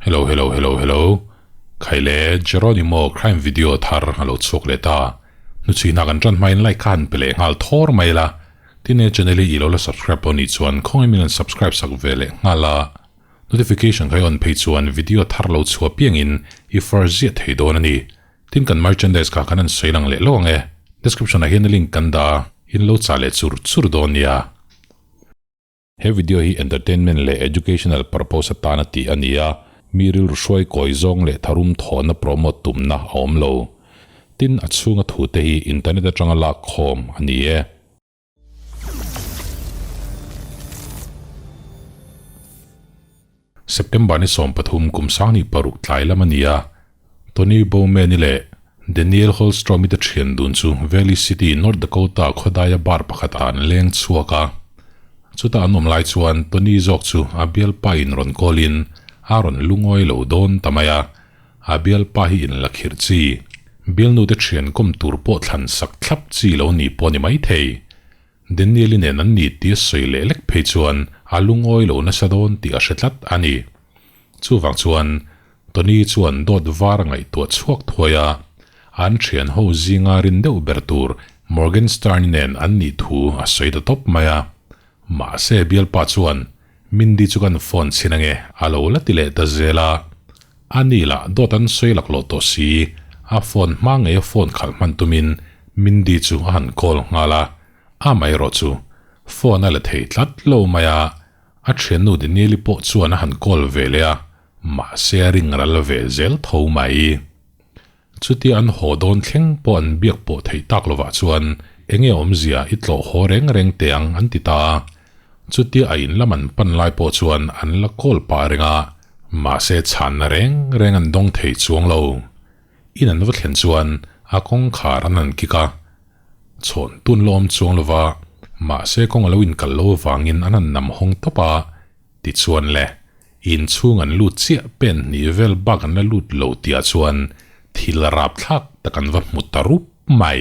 Hello hello hello hello Khai le Jeronimo crime video thar a lo chhuak leh ta. Hnuchhuihna kan tan hmain like kha han pe leh nghal thawr mai la. Tin he channel hi i lo la subscribe pawh nih chuan khawngaih min rawn subscribe sak ve leh nghal a. Notification kha i on phei chuan video thar lo chhuah piangin i first ziah thei dawn a ni. Tin kan merchandise kha kan han sawi lang leh lo ang e. Description ah hian a link kan dah a, in lo chah leh chur chur dawn nia. He video hi entertainment leh educational purpose atana tih a ni a, mi rilru hruai kawi zawng leh tharum thawhna promote tumna a awm lo. Tin, a chhunga thute hi internet atanga lak khawm a ni e. September ni 13 kum 26 tlai lam a ni a, Tony Bowman-i leh Daniel Holstrom-i te thian dun chu Valley City, North Dakota khawdaia bar pakhatah an leng chhuak a. Chuta an awm lai chuan Tony zawk chu a bialpa in rawn kawlin a rawn lungawi lo dawn ta mai a, a bialpa hi inla khirh chi, bialnu te thian kawm tur pawh thlan sak thlap chi lo ni pawh a ni maithei. Daniel-i nen an ni tia sawi leh lek phei chuan a lungawi lo nasa dawn tih a hre tlat a ni. Chuvang chuan Tony chuan dawt var a ngaihtuah chhuak thuai a, an thian ho zinga rin deuh ber tur Morgenstern-i nen an nih thu a sawi ta tawp mai a. Mahse bialpa chuan Mindy chu kan phone chhin ange a lo la ti leh ta zel a. A ni lah dawt an sawi laklawh tawh si, a phone hma ngei a phone khalh hman tumin Mindy chu a han call nghal a, amaherawh chu phone a la thei tlat lo mai a, a thiannu Daniel-i pawh chuan a han call ve leh a, mahse a ring ral ve zel tho mai. Chutia an haw dawn thleng pawh an biak pawh theih tak lovah chuan enge awmzia i tlawh haw reng reng teh ang an ti ta a. Chutia a in lam an pan lai pawh chuan an la kawl pah reng a, mahse chhanna reng reng an dawng thei chuang lo. In an va thlen chuan a kawngkhar an han kik a, chhawn tun la awm chuang lova, mahse kawng a lo inkal lo avangin an han nam hawng tawp a. Tichuan le, inchhung an lut chiah pen hnih vel bak an la lut lo tihah chuan thil rapthlak tak an va hmu ta rup mai.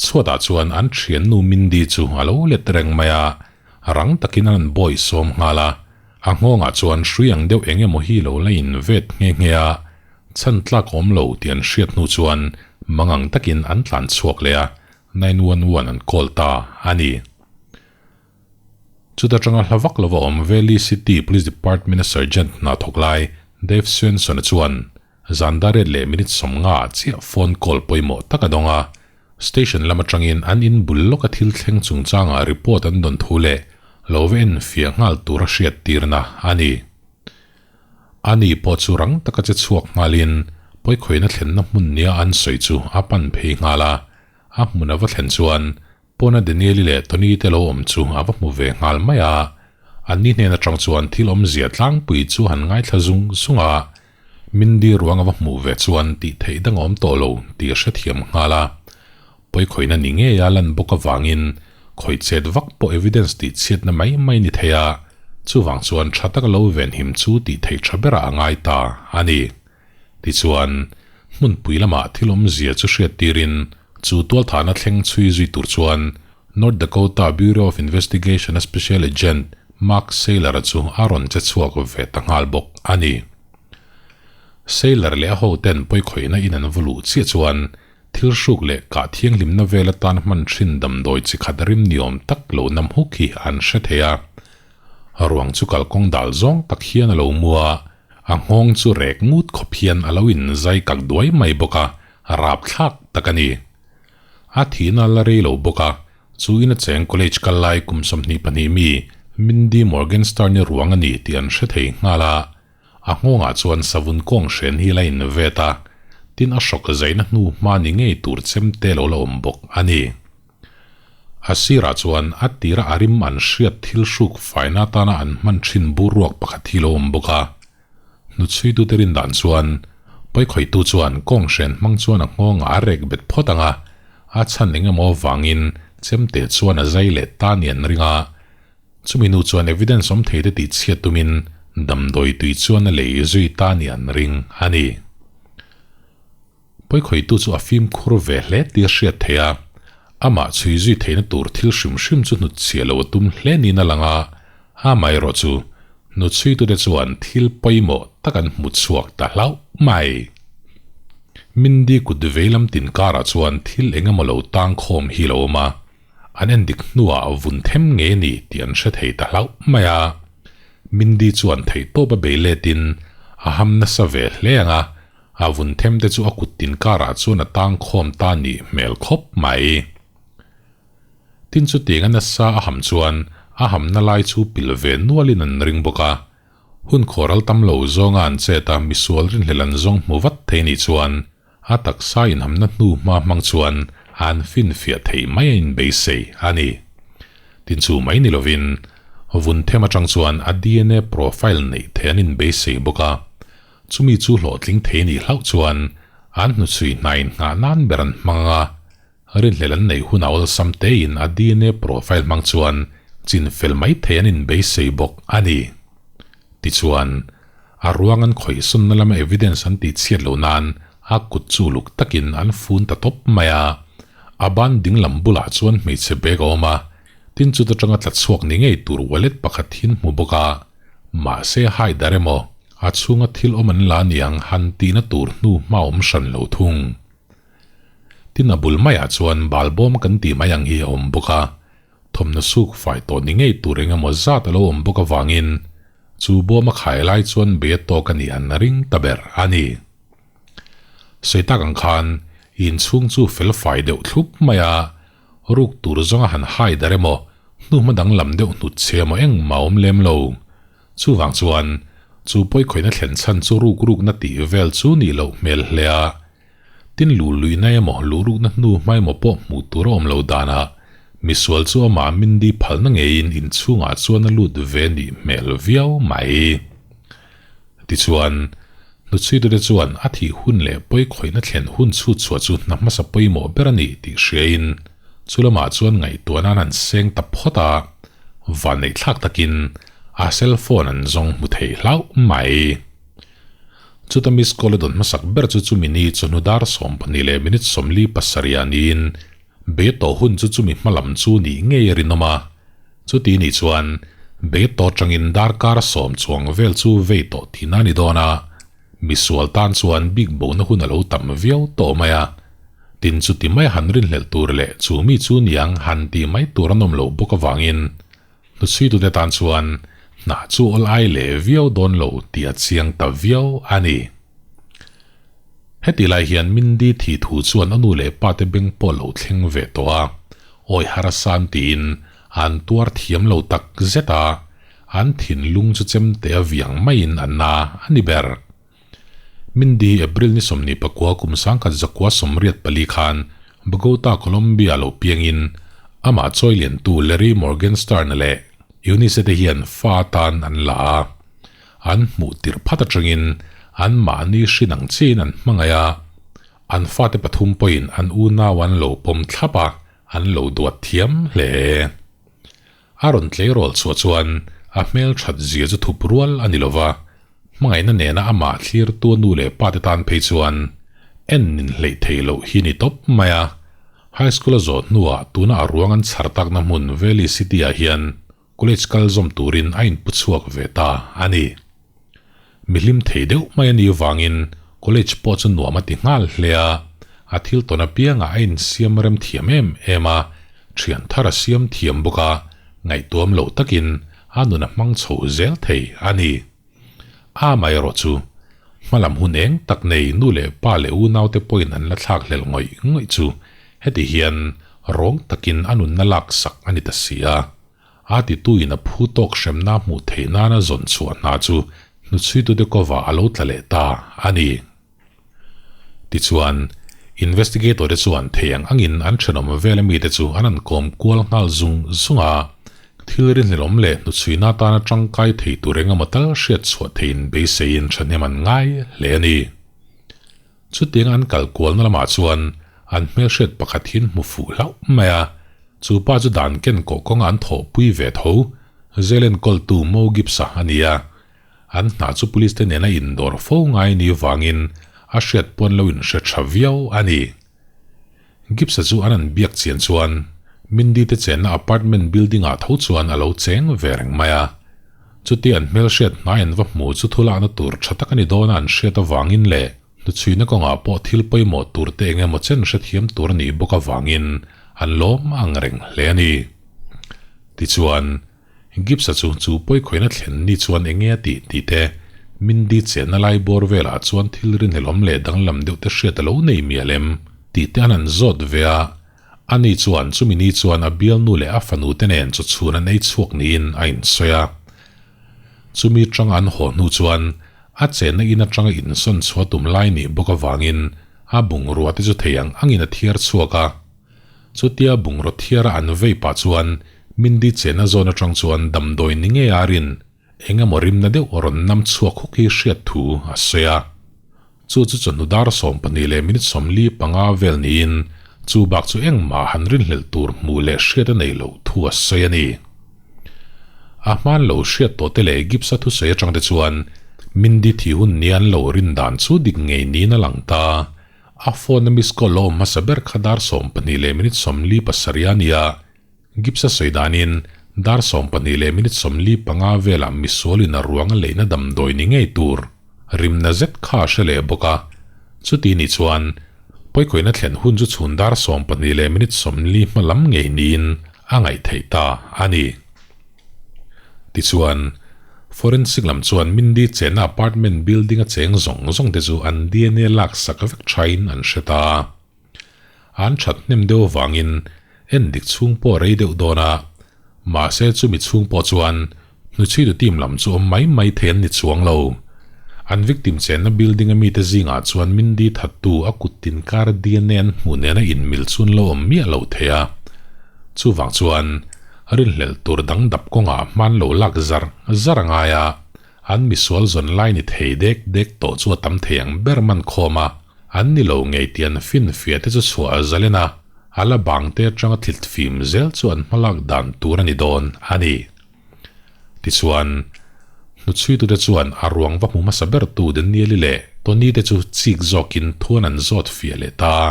Chhuatah chuan an thiannu Mindy chu a lo let reng mai a, rang takin an han bawi sawm nghal a, a nghawngah chuan hrui ang deuh eng emaw hi lo la in vet nghe nghe a, chhan tlak awm lo tih an hriat hnu chuan mangang takin an tlan chhuak leh a, 911 an call ta a ni. Chuta tanga hla vak lova awm Valley City Police Department-a Sergeant hna thawk lai Dave Swenson-a chuan zan dar riat leh minute 50 ah chiah phone call pawimawh tak a dawng a. Station lam atangin an in bul lawka thil thleng chungchangah report an dawn thu leh lo va enfiah nghal tura hriat tirna a ni. Ani pawh chu rang taka che chhuak nghalin pawikhawihna thlenna hmun nia an sawi chu a pan phei nghal a. A hmun a va thlen chuan Pawna Daniel-i leh Tony te lo awm chu a va hmu ve nghal mai a, anni hnen atang chuan thil awmzia tlangpui chu han ngaithla zung zung a, Mindy ruang a va hmuh ve chuan tih theih dang a awm tawh lo tih a hrethiam nghal a. Pawikhawihna ni ngei a lan bawk avangin khawih chet vak pawh evidence tih chhiatna mai mai ni thei a, chuvang chuan tha taka lo venhim chu tih theih tha berah a ngai ta a ni. Tichuan, hmunpui lamah thil awmzia chu hriat tirin chu tualthahna thleng chhui zui tur chuan North Dakota Bureau of Investigation-a Special Agent Mark Saylor-a chu a rawn che chhuak ve ta nghal bawk a ni. Saylor leh a hoten pawikhawihna in an va luh chiah chuan thil hruk leh kah thianghlimna vel atan hman thin damdawi chi khat rim ni awm tak lo nam huk hi an hre thei a. Ruang chu kalkawng dal zawng tak hian a lo mu a, A nghawng chu rek ngut khawp hian a lo in zai kak duai mai bawk a, rapthlak tak a ni. A thihna la rei lo bawk a, chu in a cheng college kal lai kum 22 mi Mindy Morgenstern-i ruang a ni tih an hre thei nghal a. A nghawngah chuan savun kawng hren hi la in vet a, tin a hrawk zaina hnu hma ni ngei tur chem te lo la awm bawk a ni. A sirah chuan a tira a rim an hriat thil hruk faina atana an hman thin bur ruak pakhat hi lo awm bawk a. Hnuchhuitute rin dan chuan pawikhawihtu chuan kawng hren hmang chuan a nghawngah a rek bet phawt ang a, a chhan eng emaw avangin chemte chuan a zai leh ta ni an ring a. Chumi nu chuan evidence awm thei te tih chhiat tumin damdawi tui chuan a lei zui ta ni an ring a ni. Pawikhawihtu chu a fimkhur ve hle tih a hriat theih a, amah chhui zui theihna tur thil hrim hrim chu hnutchhiah lo a tum hle niin a lang a, amaherawh chu Hnuchhuitute chuan thil pawimawh tak an hmu chhuak ta hlauh mai. Mindy kut veilam tin karah chuan thil eng emaw lo tang khawm hi lo awm a, an endik hnuah vun them nge ni tih an hre thei ta hlauh mai a. Mindy chuan theihtawp a bei letin a ham nasa ve hle ang a, a vun them te chu a kut tin karah chuan a tang khawm ta nih hmel khawp mai. Tin chutiang a nasa a ham chuan a hamna lai chu pil ve nualin an ring bawk a. Hun khawral tam lo zawnga an chet a misual rinhlelh an zawng hmu vat thei nih chuan a taksa inhamna hnu hma hmang chuan an finfiah theih mai a inbeisei a ni. Tin chu mai ni lovin vun them atang chuan a dna profile neih theih an inbeisei bawk a. Chumi chu hlawhtling thei nih hlauh chuan an hnuchhui hnain nghah nan ber an hmang a. Rinhlelh an neih hunah awlsam tein a dna profile hmang chuan chin fel mai thei an inbeisei bawk a ni. Tichuan, a ruang an khawihsawnna lama evidence an tihchhiat loh nan a kut chu uluk takin an fun ta tawp mai a. A ban dinglam bulah chuan hmeichhe bag a awm a, tin chuta tanga tla chhuak ni ngei tur wallet pakhat hi an hmu bawk a. Mahse hai dar emaw, a chhunga thil awm an la niang han tihna tur hnu hma awm hran lo thung. Tin a bul maiah chuan balbawm kan tih mai ang hi a awm bawk a, thawmhnaw suk fai tawh ni ngei tur eng emaw zat a lo awm bawk avangin chu bawm a khai lai chuan bei a tawk a nih an ring ta ber a ni. Sawi tak ang khan inchhung chu fel fai deuh thlup mai a, ruk tur zawnga han hai dar emaw hnuhma danglam deuh hnut che emaw engmah a awm lem lo. Chuvang chuan chu pawikhawihna thlen chhan chu ruk rukna tih vel chu nih loh hmel hle a, Tin luh luihna emaw luh rukna hnu hma emaw pawh hmuh tur a awm lo danah misual chu amah Mindy phalna ngeiin inchhungah chuan a lut ve nih hmel viau mai. Tichuan, hnuchhuitute chuan a thih hun leh pawikhawihna thlen hun chhut chhuah chu hna hmasa pawimawh ber a ni tih hriain chu lamah chuan ngaihtuah nan an seng ta phawt a, vanneihthlak takin a cell phone an zawng hmu thei hlauh mai. Chuta miss call a dawn hmasak ber chu chumi ni chawhnu dar 12 leh minute 47 ah niin be tawh hun chu chumi hma lam chu nih ngei a rinawm a. Chuti nih chuan be tawh atangin darkar sawm chuang vel chu vei tawh tihna a ni dawn a, misual tan chuan bik bona hun a lo tam viau tawh mai a. Tin chuti mai han rinhlelh tur leh chu mi chu niang han tih mai tur an awm loh bawk avangin Hnuchhuitute tan chuan hna chu awl ai leh viau dawn lo tih a chiang ta viau a ni. Heti lai hian Mindy thih thu chuan a nu leh pate beng pawh lo thleng ve tawh a, awi harasan tiin an tuar thiam lo tak zet a, an thinlung chu chemte a viang maiin a na a ni ber. Mindy April ni 24 kum 1984 khan Bogota, Colombia lo piangin amah chawi liantu Larry Morgenstern leh Eunice te hian fa atan an la a. An hmuh tirh phat atangin an mahni hrin ang chiahin an hmangaih a, an fate pathum pawhin an unau an lo pawm thlap a, an lo duat thiam hle. A rawn tleirawl chhuah chuan a hmel that zia chu thup rual a ni lo va, hmangaihna nena amah thlirtu a nu leh pa te tan phei chuan en nin hleih theih loh hi ni tawp mai a. High school a zawh hnuah tuna a ruang an chhar takna hmun Valley City ah hian college kal zawm turin a inpu chhuak ve ta a ni. Mihlim thei deuh mai a nih vangin college pawh chu nuam a ti nghal hle a, a thil tawn apiangah a insiam rem thiam em em a, thian thar a siam thiam bawk a, ngaihtuam loh takin a nun a hmang chho zel thei a ni. Amaherawh chu, hmalam hun eng tak nei nu leh pa leh unaute pawhin an la thlak hlel ngawih ngawih chu heti hian rawng takin a nunna laksak a ni ta si a. A tituin a phu tawk hremna hmuh theih nana zawn chhuah hna chu hnuchhuitute kawvah a lo tla leh ta a ni. Tichuan, investigator te chuan thei ang angin an thenawm vel amite chu an han kawm kual nghal zung zung a, thil rinhlelawm leh hnuchhuina atana tangkai thei tur engemaw tal hriat chhuah theiin beiseiin thahnem an ngai hle a ni. Chutiang an kal kualna lamah chuan an hmelhriat pakhat hi an hmu fuh hlauh mai a, chu pa chu dan ken kawh kawnga an thawhpui ve tho, jail enkawltu Mo Gibbs-a a ni a. An hna chu police te nena indawr fo ngai ni vangin a hriat pawn lo inhre tha viau a ni. Gibbs-a chu an an biak chian chuan Mindy te chenna apartment building-ah tho chuan a lo cheng ve reng mai a. Chutia an hmelhriat hnai an va hmu chu thulakna tur tha tak a ni dawn a an hriat avangin leh hnuchhuina kawngah pawh thil pawimawh tur te eng emaw chen hrethiam tur a nih bawk avangin an lawm ang reng hle a ni. Tichuan, Gibbs-a chu chu pawikhawihna thlen ni chuan eng nge a tih tih te, Mindy chenna lai bawr velah chuan thil rinhlelawm leh danglam deuh te hriat a lo nei mial em tih te an han zawt ve a, ani chuan chumi ni chuan a bialnu leh a fanu te nen chaw chhun an ei chhuak niin a insawi a. Chumi tanga an haw hnu chuan a chenna in atanga insawn chhuah tum lai nih bawk avangin a bungrua te chu thei ang angin a thiar chhuak a. Chutia bungraw thiara an vei pah chuan Mindy chenna zawn atang chuan damdawi ni ngei a rin eng emaw rimna deuh rawn nam chhuak huk hi hriat thu a sawi a. Chu chu chawhnu dar 12 leh minute 45 vel niin chu bak chu engmah han rinhlelh tur hmuh leh hriat a nei loh thu a sawi a ni. A hman lo hriat tawh te leh Gibbs-a thusawi atang te chuan Mindy thi hun nia an lo rin dan chu dik ngei niin a lang ta. A phone a miss call lo awm hmasa ber kha dar 12 leh minute 47 a ni a, Gibbs-a sawi danin dar 12 leh minute 45 velah misualin a ruang a leihna damdawi ni ngei tur rimna zet kha a hre leh bawk a. Chuti ni chuan pawikawihna thlen hun chu chhun dar 12 leh minute 40 hma lam ngei niin a ngaih theih ta a ni. Tichuan, forensic lam chuan Mindy chenna apartment building a cheng zawng zawng te chu an DNA lak sak vek thain an hre ta a. An that hnem deuh avangin en dik chhung pawh a rei deuh dawn a, mahse chumi chhung pawh chuan hnuchhuitu team lam chu awm mai mai thei an ni chuang lo. An victim chenna building a mite zingah chuan Mindy thattu a kut tin kar DNA an hmuh nena inmil chu an lo awm miah lo thei a. Chuvang chuan rinhlelh tur dang dap kawngah hman lo lak zar zar a ngai a, an misual zawn lai ni thei dek dek tawh chu a tam thei ang ber man khawm a, an ni lo ngei tih an finfiah te chu chhuah a zalen a, a la bang te atanga thlit fim zel chu an hmalak dan tur a ni dawn a ni. Tichuan, hnuchhuitute chuan a ruang va hmu hmasa bertu Daniel-i leh Tony te chu chik zawkin thuan an zawt fiah leh ta a.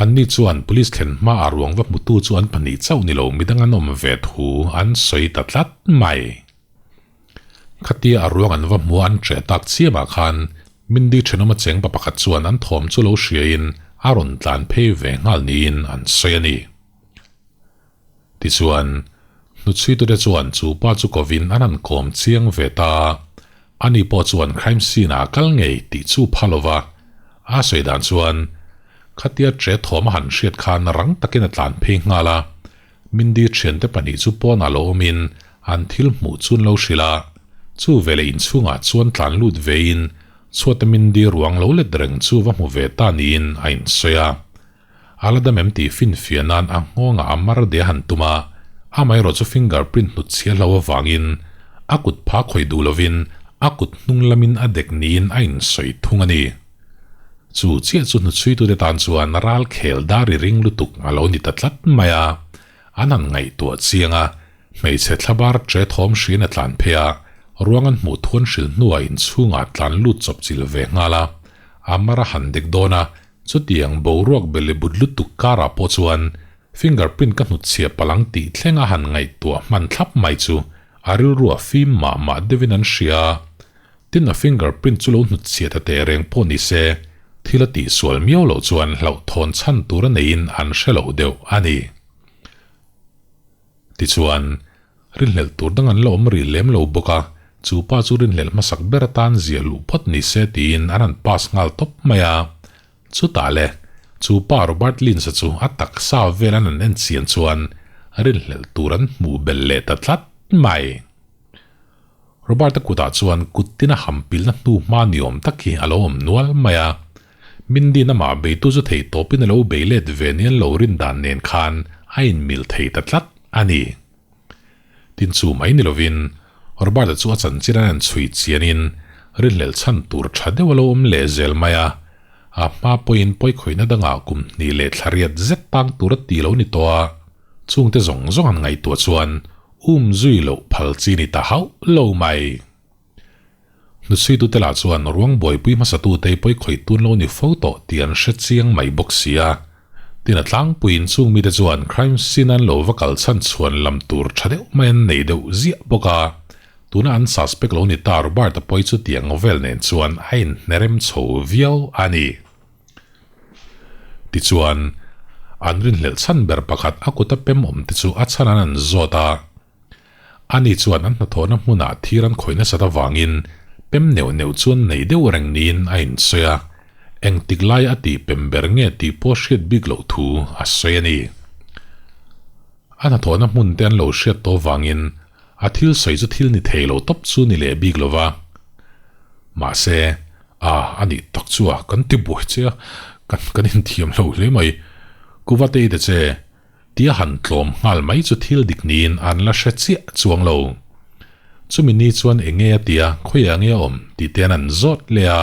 Anni chuan police thlen hma a ruang va hmutu chu an pahnih chauh ni lo midang an awm ve thu an sawi ta tlat mai. Khatia a ruang an va hmua an ṭeh tak chiamah khan Mindy ṭhenawm a cheng pa pakhat chuan an thawm chu lo hriain a rawn tlan phei ve nghal niin an sawi a ni. Tichuan, hnuchhuitute chuan chu pa chu kovin an han kawm chiang ve ta a, ani pawh chuan crime scene ah a kal ngei tih chu pha lo va, a sawi dan chuan khatia ṭe thawm a han hriat khan rang takin a tlan phei nghal a, Mindy ṭhiante pahnih chu pawnah lo awmin an thil hmuh chu an lo hrilh a, chu veleh inchhungah chuan tlan lut vein chhuata Mindy ruang lo let reng chu va hmu ve ta niin a insawi a. A la dam em tih finfiah nan a nghawngah a mar de a han tum a, amaherawh chu finger print hnut chhia hlo avangin a kut pha khawih duh lovin a kut hnung lamin a dek niin a insawi thung a ni. Chu chiah chu hnuchhuitute tan chuan ral khel dar i ring lutuk a lo ni ta tlat mai a, an han ngaihtuah chiang a, hmeichhe thlabar ṭe thawm hriin a tlan phei a, ruang an hmuh thuan hrilh hnuah inchhungah tlan lut chawp chilh ve nghal a, a mar a han dek dawn a, Chutiang boruak bele but lutuk karah pawh chuan fingerprint ka hnutchhiah palh ang tih thleng a han ngaihtuah hman thlap mai chu a rilru a fim mah mah deuhin an hria a. Tin a fingerprint chu lo hnutchhiah ta teh reng pawh ni se, thil a tihsual miau loh chuan hlauhthawn chhan tur a neiin an hre lo deuh a ni. Tichuan, rinhlelh tur dang an la awm rih lem lo bawk a, chu pa chu rinhlelh hmasak ber atan zia luh phawt ni se tiin an han pass nghal tawp mai a. Chutah le, chu pa Robert Lins-a chu a taksa vel an han en chian chuan rinhlelh tur an hmuh belh leh ta tlat mai. Robert-a kutah chuan kut tin a ham pilna hnu hma ni awm tak hi a lo awm nual mai a. Mindy namah beitu chu theih tawpin a lo bei let ve ni an lo rin dan nen khan a inmil thei ta tlat a ni. Tin chu mai ni lovin Robert-a chu a chanchin an han chhui chianin rinhlelh chhan tur tha deuh a lo awm leh zel mai a. A hma pawhin pawikhawihna dangah kum hnih leh thla riat zet tang tur a ti lo ni tawh a, chungte zawng zawng han ngaihtuah chuan um zui loh phal chi ni ta hauh lo mai. Hnuchhuitute lah chuan ruang buaipui hmasatute pawi khawih tun lo ni fo tawh tih an hre chiang mai bawk si a. Tin a tlangpuiin chung mite chuan crime scene an lo va kal chhan chhuan lam tur tha deuh mai an nei deuh ziah bawk a. Tuna an suspect lo ni ta Robert-a pawi chu tiang vel nen chuan a inhnerem chho viau a ni. Tichuan, an rinhlelh chhan ber pakhat a kuta pem awm te chu a chhan an an zawt a. Ani chuan an hnathawhna hmunah thir an khawih nasat avangin pem neuh neuh chuan nei deuh reng niin a insawi a, engtik lai a tih pem ber nge tih pawh hriat bik loh thu a sawi a ni. A hnathawhna hmun te an lo hriat tawh avangin a thil sawi chu thil ni thei lo tawp chu ni leh bik lo va. Mahse, a a nih tak chu a kan ti buai che a, kan kan inthiam lo hle mai. Kuvatei te che. Tia han tlawm nghal mai chu thil dik niin an la hre chiah chuang lo. Chumi ni chuan eng nge a tia, khawiah nge a awm tih te an an zawt leh a.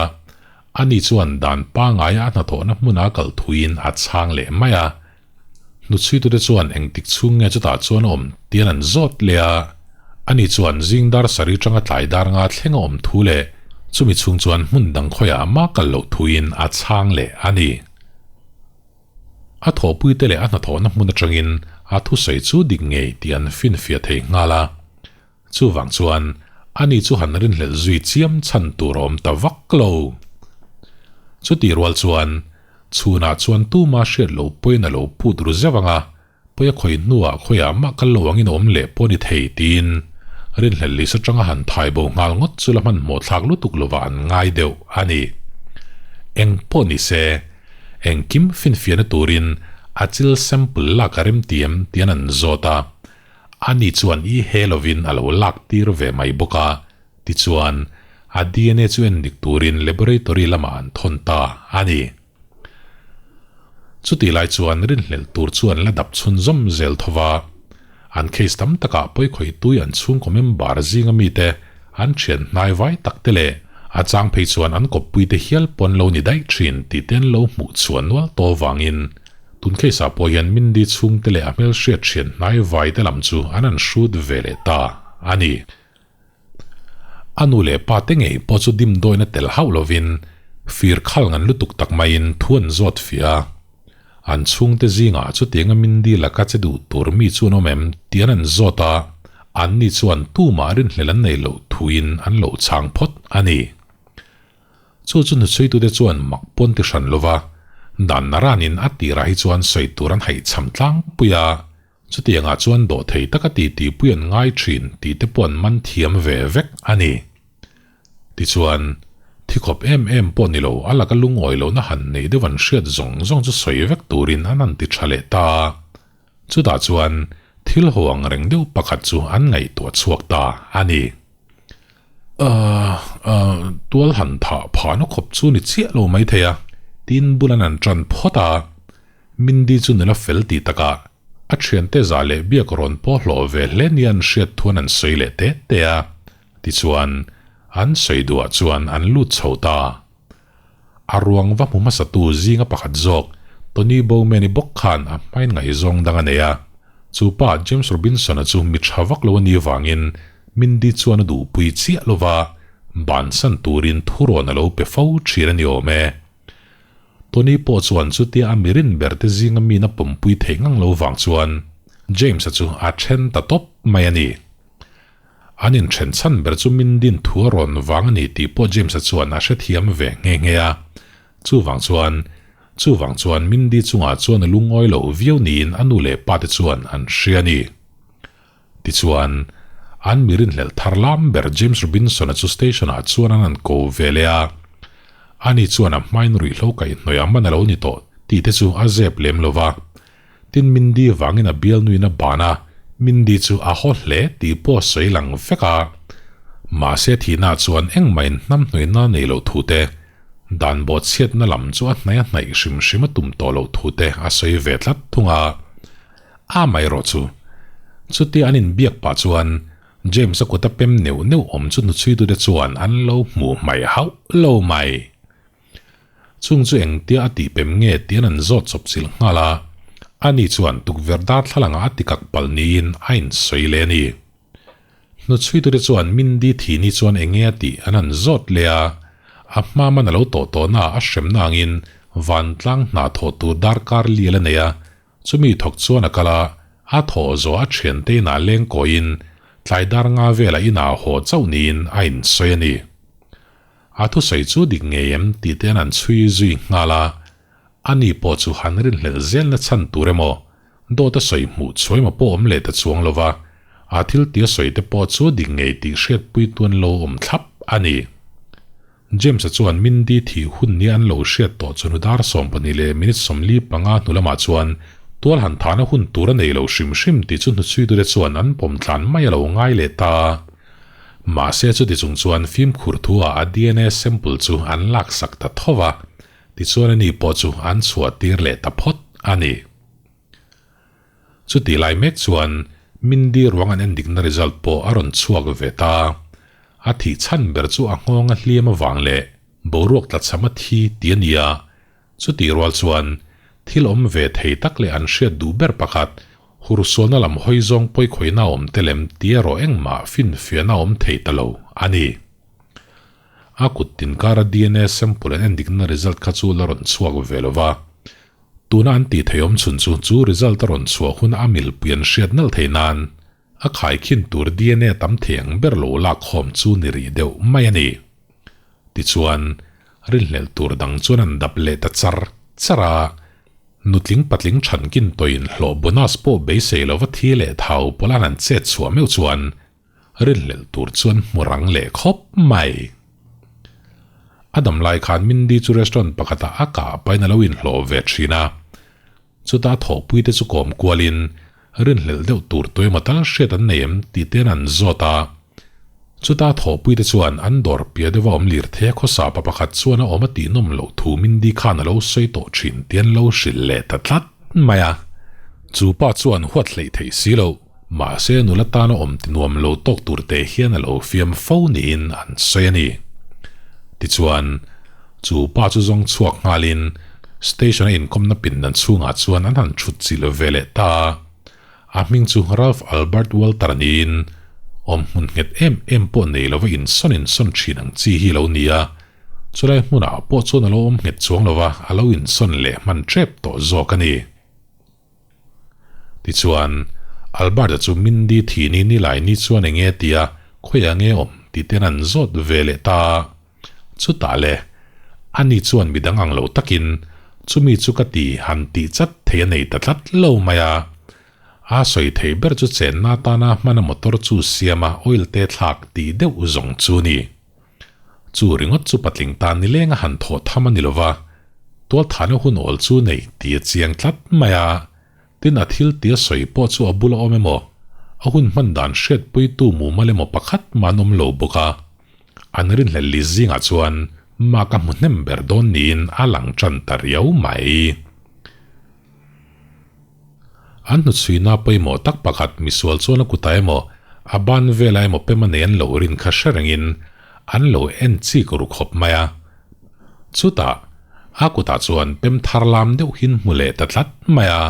Ani chuan dan pangaia a hnathawhna hmuna a kal thuiin a chhang leh mai a. Hnuchhuitute chuan engtik chhung nge chutah chuan a awm tih an an zawt leh a. Ani chuan zing dar sarih tanga tlai dar nga thleng a awm thu leh chumi chhung chuan hmun dang khawiah mah kal loh thuiin a chhang leh a ni. A thawhpuite leh a hnathawhna hmun atangin a thusawi chu dik ngei tih an finfiah thei nghal a. Chuvang chuan ani chu han rinhlelh zui chiam chhan tur a awm ta vak lo. Chutih rual chuan chhunah chuan tuma hriat lo pawhin a lo phut ru zeuh ang a, Pawi a khawih hnuah khawiah mah kal lo angin awm leh pawh ni thei tiin rinhlelh lisa tanga han thai bo nghal ngawt chu la hmanhmawh thlak lutuk lovah an ngai deuh a ni. Eng pawh ni se, engkim finfiahna turin a chil sample lak a remtiam tian an zawt a, ani chuan i he lovin a lo lak tir ve mai bawk a, tichuan a DNA chu endik turin laboratory lamah an thawn ta a ni. Chutih lai chuan rinhlelh tur chu an la dap chhunzawm zel tho va, an case tam takah pawikhawih tui an chhungkaw member zinga mite an thian hnai vai tak te leh a chang phei chuan an kawppui te hial pawn lo ni daih thin tih te an lo hmuh chhuah nual tawh avangin tun case ah pawh hian Mindy chhungte leh a hmelhriat thian hnai vai te lam chu an an hrut ve leh ta a ni. A nu leh pa te ngei pawh chu dimdawina tel hauh lovin fir khal ngan lutuk tak maiin thu an zawt fiah a. An chhungte zingah chutianga Mindy laka che duh tur mi chu an awm em tih an an zawt a, anni chuan tumah rinhlelh an nei loh thuin an lo chhang phawt a ni. Chu chu hnuchhuitute chuan mak pawn ti hran lova dan naranin a tirah hi chuan sawi tur an haihchham tlangpui a. Chutiangah chuan dawhthei taka titipui an ngai thin tih te pawh an man thiam ve vek a ni. Tichuan, thi khawp em em pawh ni lo, a laka lungawi lohna han neih deuh an hriat zawng zawng chu sawi vek turin an han ti tha leh ta a. Chutah chuan thil ho ang reng deuh pakhat chu an ngaihtuah chhuak ta a ni. Ahh, ahh, tual han thah phahna khawp chu ni chiah lo maithei a, tin bulan an tan phawt a. Mindy chu nula fel tih takah a thiante zah leh biak rawn pawh hlawh ve hle nia an hriat thuan an sawi leh te te a, tichuan an sawi duhah chuan an lut chho ta. A ruang va hmu hmasatu zinga pakhat zawk Tony Bowman-i bawk khan a hmain ngaihzawng dang a nei a, chu pa James Robinson-a chu mi tha vak lo a nih vangin Mindy chuan a duhpui chiah lova bansan turin thurawn a lo pe fo thin a ni awm e. Tony pawh chuan chutia a mirin ber te zinga mi na pawmpui thei ngang lo vang chuan James-a chu a then ta tawp mai a ni. An inthen chhan ber chu min din thu a rawn vang a ni tih pawh James-a chuan a hrethiam ve nghe nghe a. Chuvang chuan chuvang chuan Mindy chungah chuan a lungawi lo viau niin a nu leh pa te chuan an hria a ni. Tichuan, an mi rinhlelh thar lam ber James Robinson-a chu station-ah chuan an han ko ve leh a. Ani chuan a hmain ruihhlo kaihhnawih a man a lo ni tawh tih te chu a zep lem lo va. Tin, Mindy vangin a bialnuin a ban a, Mindy chu a haw hle tih pawh a sawi lang vek a. Mahse thihna chuan engmahin hnamhnuihna nei loh thu te, dan bawhchhiatna lam chu a hnaih a hnaih hrim hrim a tum tawh loh thu te a sawi ve tlat thung a. A mai rawh chu. Chutia an inbiak pah chuan James-a kuta pem neuh neuh awm chu hnuchhuitute chuan an lo hmuh hmaih hauh lo mai. Chung chu engtia a tih pem nge tian an zawt chawp chilh nghal a, ani chuan tukverh darthlalangah a tikak palh niin a insawi leh a ni. Hnuchhuitute chuan Mindy thi ni chuan enge a tih an han zawt leh a, a hma man a lo tawh tawhnaah a hremna angin vantlang hna thawh tur darkar lial a nei a, Chumi thawk chuan a kal a, a thawh zawh a thiante inah leng kawiin Tlai dar nga velah inah haw chauh niin a insawi a ni. A thusawi chu dik ngei em tih te an chhui zui nghal a, ani pawh chu han rinhlelh zelna chhan tur emaw dawt a sawi hmuh chhuai emaw pawh awm leh ta chuang lo va, a thil tia sawi te pawh chu dik ngei tih hriatpui tuan lo awm thlap a ni. James-a chuan Mindy thih hun nia an lo hriat tawh chu nu dar 12 leh minute 45 hnu lamah chuan tual han thahna hun tur a nei lo hrim hrim tih chu hnuchhuitute chuan an pawm tlan mai a lo ngai leh ta. Mahse chuti chung chuan fimkhur thu-ah a dna sample chu an laksak ta tho va, tichuan ani pawh chu an chhuah tir leh ta phawt a ni. Chutih lai mek chuan Mindy ruang an endikna result pawh a rawn chhuak ve ta. A thih chhan ber chu a nghawng a hliam avang leh boruak tlachham a thi ti a ni a. Chutih rual chuan thil awm ve thei tak leh an hriat duh ber pakhat hursualna lam hawi zawng pawikhawihna awm te lem ti erawh engmah finfiahna awm thei ta lo a ni. A kut tinkara dna sample an endikna result kha chu la rawn chhuak ve lo va. Tuna an tih theih awm chhun chu chu result a rawn chhuah hun a milpui an hriat nalh theih nan a khaikhin tur dna tam thei ang ber lo lak khawm chu ni rih deuh mai a ni. Tichuan, rinhlelh tur dang chuan an dap leh ta char char a, nutling patling thankin tawhin hlawh bonus pawh beisei lova thi leh thau pawla'n an chet chhuah meuh chuan rinhlelh tur chuan hmu rang leh khawp mai. A dam lai khan Mindy chu restaurant pakhatah a kah pahin a lo inhlawh ve thin a. Chuta thawhpui te chu kawm kualin rinhlelh deuh tur tuemaw tal hriat an nei em tih ten an zawt a. Chuta thawhpui te chuan an dawr piah deuha awm lirthei a khawsa pa pakhat chuan a awm a tihnawm loh thu Mindy khan a lo sawi tawh thin tih an lo hrilh leh ta tlat mai a. Chu pa chuan huat hleih theih si loh. Mahse nula tana awm ti nuam lo tawk tur te hian a lo fiam fo niin an sawi a ni. Tichuan, chu pa chu zawng chhuak nghalin station a inkawmna pindan chhungah chuan an han thut chilh ve leh ta a. A hming chu Ralph Albert Walter niin awm hmun nghet em em pawh nei lova insawn insawn thin ang chi hi a lo ni a. Chulai hmunah pawh chuan a lo awm nghet chuang lova a lo insawn leh hman tep tawh zawk a ni. Tichuan, Albert-a chu Mindy thi ni ni lai ni chuan eng nge tia khawiah nge awm tih ten an zawt ve leh ta a. Chutah le, ani chuan midang ang lo takin chumi chu ka ti han tih chat thei a nei ta tlat lo mai a. A sawi thei ber chu chenna atana hmana motor chu siama oil te thlak tih deuh zawng chu ni. Chu ringawt chu patling tan nileng a han thawh tham a ni lo va, tualthahna hun awl chu nei tih a chiang tlat mai a, tin a thil tia sawi pawh chu a bula awm emaw, a hun hman dan hriatpuitu mumal emaw pakhat mah an awm lo bawk a. An rinhlelh li zingah chuan mak a hmu hnem ber dawn niin a lang tan ta riau mai. An hnuchhuina pawimawh tak pakhat misual chuan a kutah emaw, a ban velah emaw pem a nei an lo rin kha hre rengin an lo en chik ru khawp mai a. Chutah, a kutah chuan pem thar lam deuh hin hmu leh ta tlat mai a.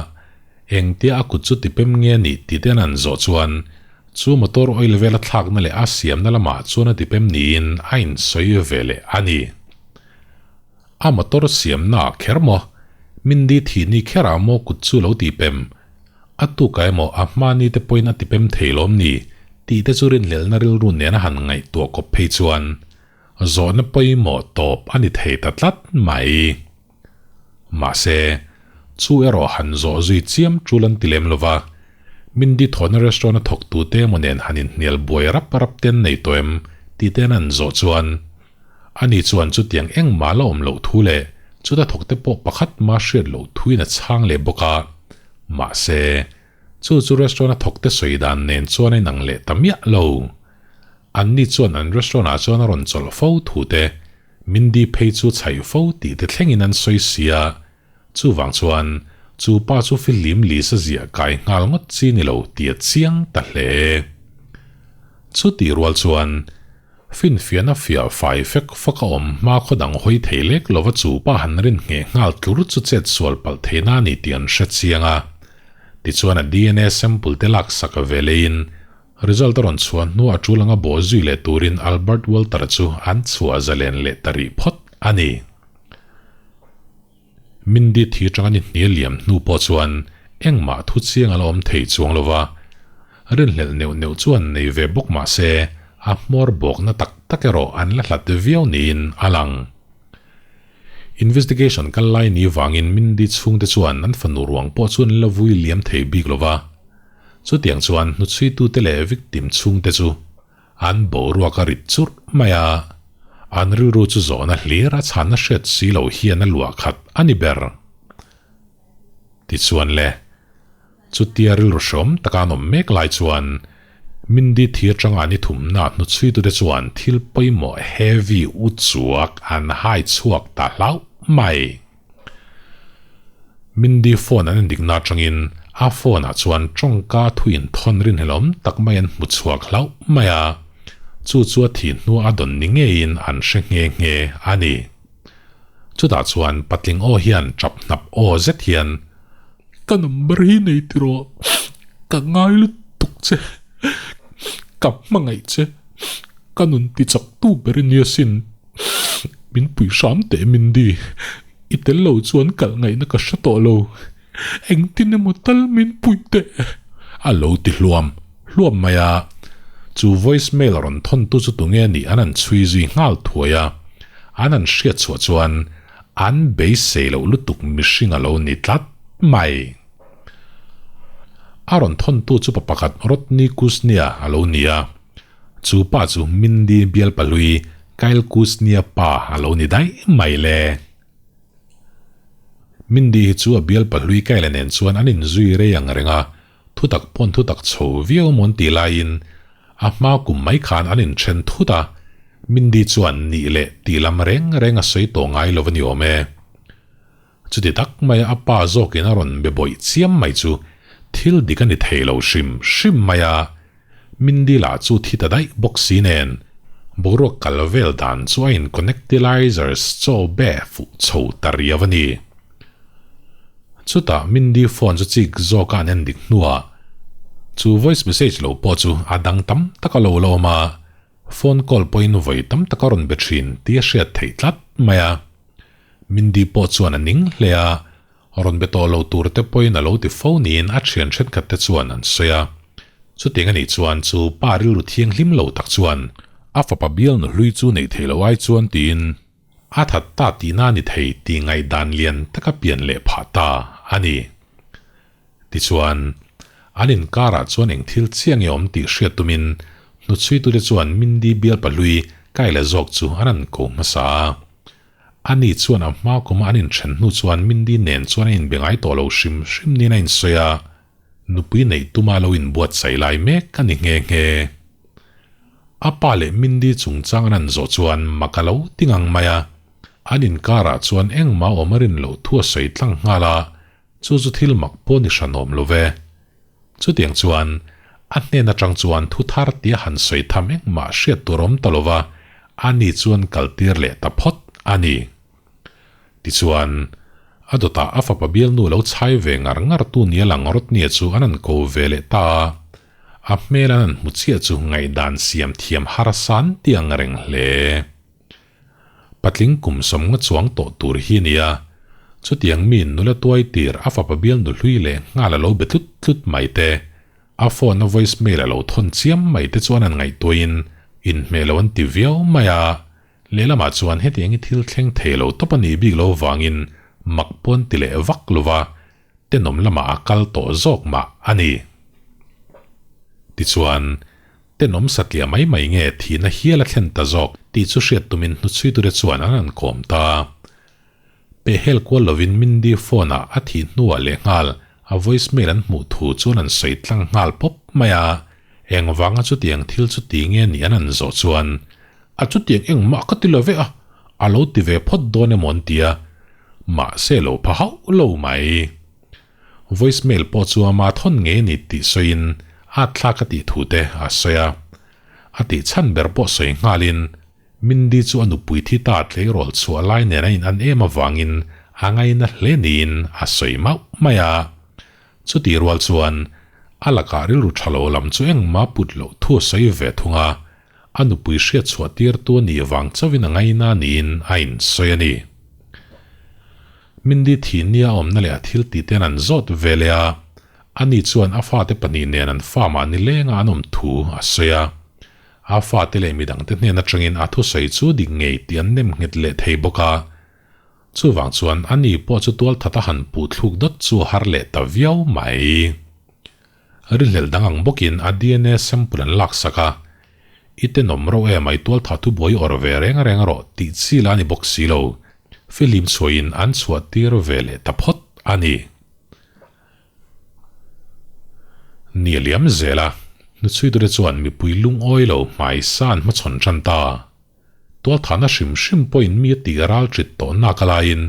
Engtia a kut chu ti pem nge a nih tih te an han zawh chuan chu motor oil vel a thlakna leh a siamna lamah chuan a ti pem niin a insawi ve leh a ni. A motor siamna kher maw? Mindy thih ni kherah maw kut chu lo tih pem? A tukah emaw a hma ni te pawhin a ti pem thei lawm ni? Tih te chu rinhlelhna rilru nena han ngaihtuah kawp phei chuan zawhna pawimawh tawp a ni thei ta tlat mai. Mahse, chu erawh han zawh zui chiam tul an ti lem lo va, Mindy thawhna restaurant a thawktute emaw nen han inhnial buai rap rap te an nei tawh em? Tih te an han zawh chuan Ani chuan chutiang engmah la awm loh thu leh chuta thawkte pawh pakhat mah hriat loh thuin a chhang leh bawk a. Mahse, chu chu restaurant a thawkte sawi dan nen chuan a inang leh ta miah lo. Anni chuan an restaurant ah chuan a rawn chawlh fo thu te, Mindy phei chu chhaih fo tih te thlengin an sawi si a. Chuvang chuan chu pa chu fihlim lisa ziah kai nghal ngawt chi ni lo tih a chiang ta hle. Chutih rual chuan Finfiahna fiah fai fek fak a awm hma khaw dang hawi thei lek lova chu pa han rin ngheh nghal tlur chu chet sual palh theihna a ni tih an hre chiang a. Tichuan a dna sample te laksak ve leiin result a rawn chhuah hnuah a tul anga bawh zui leh turin Albert Walter chu an chhuah zalen leh ta rih phawt a ni. Mindy thi atanga ni hnial liam hnu pawh chuan engmah thu chiang a la awm thei chuang lo va. Rinhlelh neuh neuh chuan nei ve bawk mah se, a hmawr bawkna tak tak erawh an la hlat viau niin a lang. Investigation kal lai ni vangin Mindy chhungte chuan an fanu ruang pawh chu an la vui liam thei bik lo va. Chutiang chuan hnuchhuitute leh victim chhungte chu an boruak a rit churh mai a, an rilru chu zawhna hlir a chhanna hriat si lo hian a luah khat a ni ber. Tichuan le, chutia rilru hreawm taka an awm mek lai chuan Mindy thi atanga an i thumna hnuchhuitute chuan thil pawimawh heavy uchuak an hai chhuak ta hlauh mai. Mindy phone an endikna atangin a phone ah chuan tawngka thu inthawn rinhlelawm tak mai an hmu chhuak hlauh mai a, chu chu a thih hnuah a dawn ni ngeiin an hre nghe nghe a ni. Chutah chuan patling aw hian tap hnap aw zet hian, Ka number hi nei tiraw, ka ngai lutuk che, ka hmangaih che, ka nun tichak tu ber i nia sin, min pui hram teh Mindy, i tel lo chuan kalh ngaihna ka hre tawh lo, engtin emaw tal min pui teh a lo ti hluam hluam mai a, chu voice mail rawn thawn tu chu tunge nih an han chhui zui nghal thuai a. An han hriat chhuah chuan an beisei loh lutuk mihring a lo ni tlat mai. A rawn thawntu chu pa pakhat Rodney Kuznia a lo ni a, chu pa chu Mindy bial pahlui Kyle Kuznia pa a lo ni daih mai le. Mindy hi chu a bial pahlui Kyle nen chuan an inzui rei ang reng a, thutak pawn thutak chho viau mawn tih laiin A hma kum mai khan an inthen thut a, Mindy chuan nih leh tih lam reng reng a sawi tawh ngai lo a ni awm e. Chuti tak maia a pa zawkin a rawn be bawih chiam mai chu thil dik a ni thei lo hrim hrim mai a, Mindy lah chu thi ta daih bawk si nen boruak kal vel dan chu a in-connectilizers chaw be fuh chho ta riau a ni. Chutah Mindy phone chu chik zawk a an en dik hnuah chu voice message lo pawh chu a dang tam tak a lo la awm a, phone call pawhin vawi tam tak a rawn be thin tih a hriat theih tlat mai a. Mindy pawh chuan a ning hle a, rawn be tawh lo tur te pawhin a lo ti fo niin a thian thenkhat te chuan an sawi a. Chutiang anih chuan chu pa rilru thianghlim lo tak chuan a fapa bialnu hlui chu neih theih loh ai chuan tiin A that ta tihna a ni thei tih ngaihdan lian taka pian leh phah ta a ni. Tichuan, an inkarah chuan eng thil chiah nge awm tih hriat tumin hnuchhuitute chuan Mindy bial pahlui Kyle zawk chu an han ko hmasa a. Ani chuan a hma kuma an inthen hnu chuan Mindy nen chuan an inbe ngai tawh lo hrim hrim niin a insawi a, nupui neih tuma lo inbuatsaih lai mek a ni nghe nghe. A pa leh Mindy chungchang an han zawh chuan mak a lo ti ngang mai a, an inkarah chuan engmah awm a rin loh thu a sawi tlang nghal a, chu chu thil mak pawh ni hran awm lo ve. Chutiang chuan a hnen atang chuan thu thar tia han sawi tham engmah hriat tur awm ta lo va, ani chuan kaltir leh ta phawt a ni. Tichuan, a dawtah a fapa bialnu lo chhai ve ngar ngar tu nia lang Rodney-a chu an han ko ve leh ta a, A hmel an han hmu chiah chu ngaihdan siam thiam harsa an ti ang reng hle. Patling kum sawmnga chuang tawh tur hi a ni a, chutiang mi nula tuai tir a fapa bial nu hlui leh nghal a lo be tlut tlut mai te, a phone a voice mail a lo thawn chiam mai te chuan an ngaihtuahin inhmeh lo an ti viau mai a, lehlamah chuan hetiang hi thil thleng thei lo tawp a nih bik lo vangin mak pawn ti leh vak lo va, tenawm lamah a kal tawh zawk mah a ni. Tichuan, tenawm satliah mai mai nge thihna hial a thlen ta zawk tih chu hriat tumin hnuchhuitute chuan an han kawm ta. Pehhel kual lovin Mindy phone-ah a thih hnuah lehnghal a voice mail an hmuh thu chuan an sawi tlang nghal pawp mai a, engvanga chutiang thil chu ti nge nih an han zawh chuan a chutiang engmah ka ti lo ve a, a lo ti ve phawt dawn emaw an ti a, mahse lo pha hauh lo mai. Voice mail pawh chu ama thawn ngei a ni tih sawiin a thlak a tih thu te a sawi a. A tih chhan ber pawh sawi nghalin Mindy chu a nupui thi ta tleirawl chhuah lai nen a in an em avangin a ngaina hle niin a sawi mauh mai a. Chutih rual chuan a lakah rilru tha lo lam chu engmah put loh thu a sawi ve thung a. A nupui hriat chhuah tirtu a nih vang chauhin a ngaina niin a insawi a ni. Mindy thih nia awmna leh a thil tih ten an zawt ve leh a, Ani chuan a fate pahnih nen an farm-ah nilenga an awm thu a sawi a. A fate leh midangte hnen atangin a thusawi chu dik ngei tih an nem nghet leh thei bawk a. Chuvang chuan ani pawh chu tualthat a han puh thluk dawt chu a har leh ta viau mai. Rinhlelh dang ang bawkin a dna sample an laksak a, I tenawm rauh em ai tualthah thubuai awrh ve reng reng rawh tih chi la a ni bawk si lo. Fihlim chhuahin an chhuah tir ve leh ta phawt a ni. Ni a liam zel a, hnuchhuitute chuan mipui lungawi lo hmai san hmachhawn tan ta. Tualthahna hrim hrim pawhin mi a tih ral ṭit tawh nak a laiin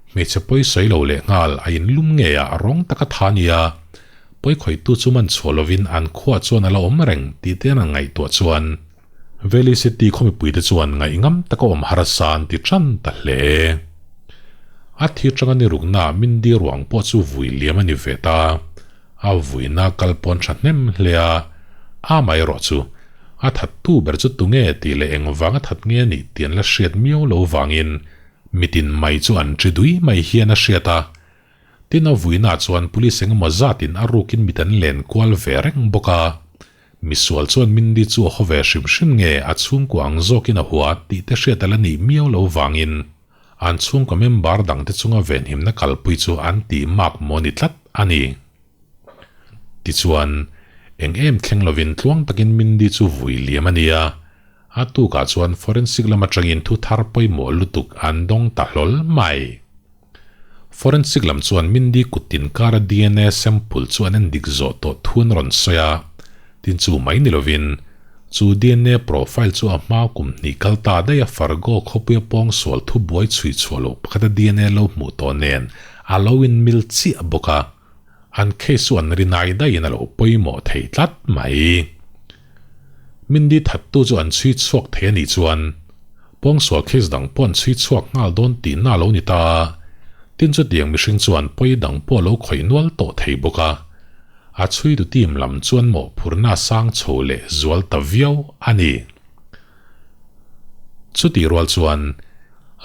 hmeichhe pawi sawi lo leh nghal a inlum ngei a rawng taka tha nia pawikhawihtu chu man chhuah lovin an khuaah chuan a la awm reng tih te an ngaihtuah chuan Valley City khaw mipuite chuan ngaihngam taka awm harsa an ti ṭan ta hle. A thi ṭanga ni rukna Mindy ruang pawh chu vui liam a ni ve ta. A vuina kal pawn ṭha hnem hle a, amaherawh chu a thattu ber chu tunge tih leh engvanga that nge a nih tih an la hriat miau lo vangin mitin mai chu an ṭi dui mai hian a hriat a. Tin a vuinaah chuan police engemaw zatin a rukin mit an len kual ve reng bawk a. Misual chuan Mindy chu a haw ve hrim hrim nge a chhungkua ang zawkin a hua tih te hriat a la nih miau lo vangin an chhungkaw member dangte chunga venhimna kalpui chu an tih mak maw ni tlat a ni. Tichuan, eng em thleng lovin tluang takin Mindy chu vui liam a ni a, a tukah chuan forensic lam atangin thu thar pawimawh lutuk an dawng ta hlawl mai. Forensic lam chuan Mindy kut tin kara dna sample chu an en dik zawh tawh thu an rawn sawi a, tin chu mai ni lovin chu dna profile chu a hma kum hnih kal ta daih a Fargo khawpuia pawng sual thu buai chhui chhuah loh pakhata dna lo hmuh tawh nen a lo inmil chiah bawk a, an case chu an rinai daihin a lo pawimawh thei tlat mai. Mindy thattu chu an chhui chhuak thei a nih chuan pawngsual case dang pawh an chhui chhuak nghal dawn tihna a lo ni ta a, tin chutiang mihring chuan pawi dang pawh a lo khawih nual tawh thei bawk a, a chhuitu team lam chuan mawhphurhna a sang chho leh zual ta viau a ni. Chutih rual chuan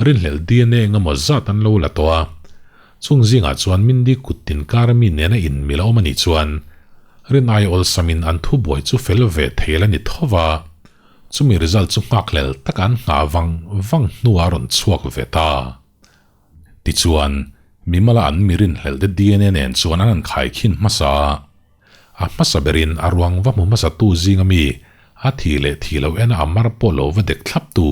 rinhlelh dna engemaw zat an lo la tawh a, Chung zingah chuan Mindy kut tin kar mi nena inmil a awm a nih chuan rin ai awlsamin an thubuai chu fel ve thei la ni tho va, chumi result chu nghakhlel taka an nghah vang vang hnuah a rawn chhuak ve ta. Tichuan, mimala an mi rinhlelh te dna nen chuan an han khaikhin hmasa a, a hmasa berin a ruang va hmu hmasatu zinga mi a thih leh thih loh ena a mar pawh lo va dek thlaptu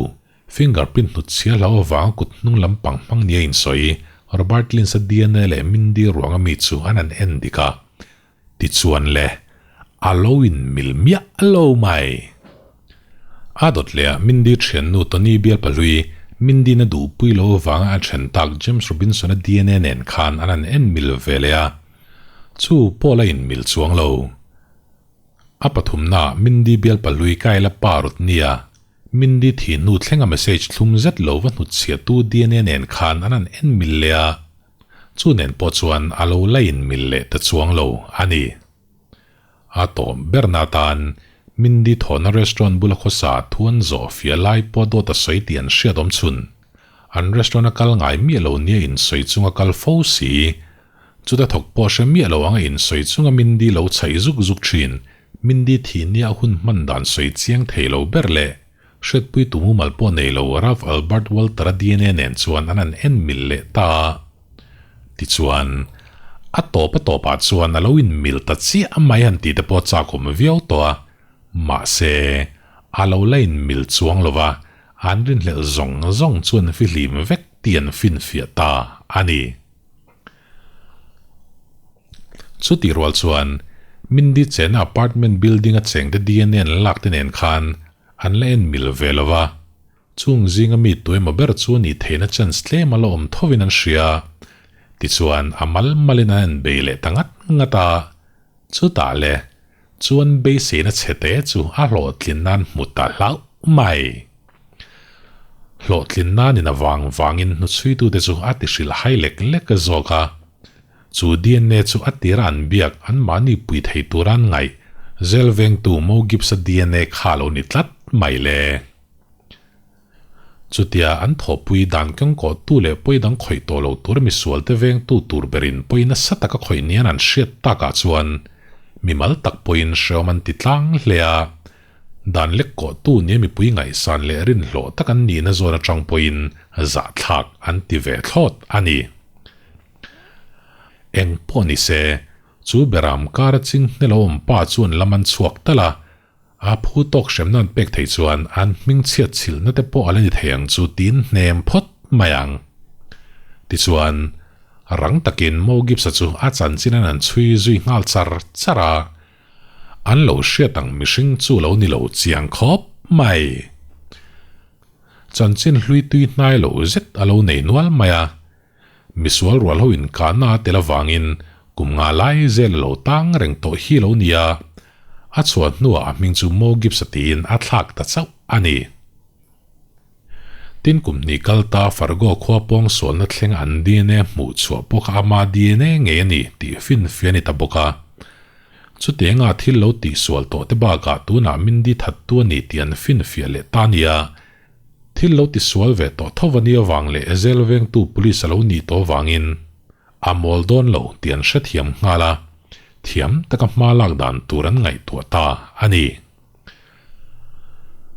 Fingerprint hnut chhia hlau avanga kut hnung lampang hmang nia insawi Robert Lins-a dna leh Mindy ruanga mi chu an han en dik a. Tichuan le, a lo inmil miah lo mai. A dawt leh a Mindy thiannu Tony Bialpahlui, Mindy-na duhpui lo avanga a then tak James Robinson-a dna nen khan an han en mil ve leh a. Chu pawh la inmil chuang lo. A pathumnaah Mindy Bialpahlui Kyle-a pa Rodney-a Mindy thi hnu thlenga message thlum zet lo va hnutchhiahtu dna nen khan an han en mil leh a, chu nen pawh chuan a lo la in mil leh ta chuang lo a ni. A tawm berna atan Mindy thawhna restaurant bula khawsa thu an zawh fiah lai pawh dawt a sawi tih an hriat awm chhun. An restaurant a kal ngai miah lo nia insawi chunga kal fo si. Chuta thawk pawh hre miah lo anga insawi chunga Mindy lo chhaih zuk zuk thin. Mindy thih nia hun hman dan sawi chiang thei lo ber leh hriatpui tu mumal pawh nei lo Ralph Albert Walter-a dna nen chuan an han en mil leh ta a. Tichuan, a tawp a tawpah chuan a lo inmil ta chiah mai han tih te pawh chakawm viau tawh a. Mahse, a lo la inmil chuang lo va, an rinhlelh zawng zawng chu an fihlim vek tih an finfiah ta a ni. Chutih rual chuan Mindy chena apartment building a chengte dna an lak te nen khan an la en mil ve lo va, chung zinga mi tuemaw ber chu nih theihna chance tlem a la awm thovin an hria. Tichuan a mal malin an en bei leh ta ngat ngat a, chutah le chuan beiseina chhete chu a hlawhtlin nan hmu ta hlauh mai. Hlawhtlin nanin a vang vangin hnuchhuitute chu a ti hrilh hai lek lek zawk a. Chu dna chu a tira an biak anmahni pui thei tura an ngaih zel vengtu Mo Gibbs-a dna kha a lo ni tlat mai le. Chutia an thawhpui dan kengkawhtu leh pawi dang khawih tawh lo tur misualte vengtu tur berin pawi nasa taka khawih nian an hriat takah chuan mimal tak pawhin hrehawm an ti tlang hle a. Dan lek kawhtu nia mipui ngaihsan leh rinhlawh tak an nihna zawn atang pawhin zahthlak an ti ve thlawt a ni. Eng pawh ni se, chu beram kara chinghne lo awm pa chuan lam an chhuak tal a, a phu tawk hremna an pek thei chuan an hmingchhiat chhilhna te pawh a la ni thei ang chu tiin hnem phawt mai ang. Tichuan, rang takin Mo Gibbs-a chu a chanchin an han chhui zui nghal char char a, an lo hriat ang mihring chu lo ni lo chiang khawp mai. Chanchin hlui tui hnai lo zet a lo nei nual mai a, Misual rual ho inkahna a tel avangin kum nga lai zel a lo tang reng tawh hi lo nia, a chhuah hnuah a hming chu Mo Gibbs-a tiin a thlak ta chauh a ni. Tin kum hnih kal ta Fargo khua pawng sualna thleng an dna hmuh chhuah pawh kha ama dna ngei a ni tih finfia a ni ta bawk a. Chutianga thil lo tihsual tawh te bakah tunah Mindy thattu a ni tih an finfiah leh ta nia. Thil lo ti sual ve tawh tho va nia vang leh Ezel vengtu police a lo nih tawh vangin a mawl dawn lo tih an hrethiam nghal a, thiam taka hma lak dan tur an ngaihtuah ta a ni.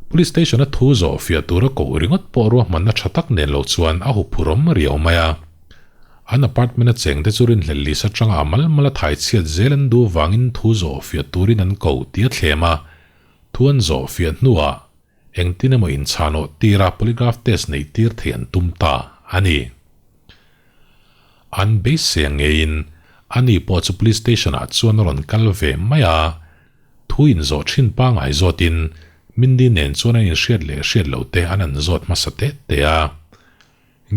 Police station a thu zawh fiah tura koh ringawt pawh ruahmanna tha tak nen lo chuan a huphurhawm riau mai a. An apartment a chengte chu rinhlelh lisa atanga a mal mal a thai chhiat zel an duh vangin thu zawh fiah turin an ko tih a thlem a, thu an zawh fiah hnuah Engtin emaw inchhanawh tira polygraph test neih tir thei an tum ta a ni. An beisei ang ngeiin ani pawh chu police station ah chuan a rawn kal ve mai a, thu inzawh thin pangngai zawtin Mindy nen chuan an inhriat leh hriat loh te an an zawt hmasa teh teh a.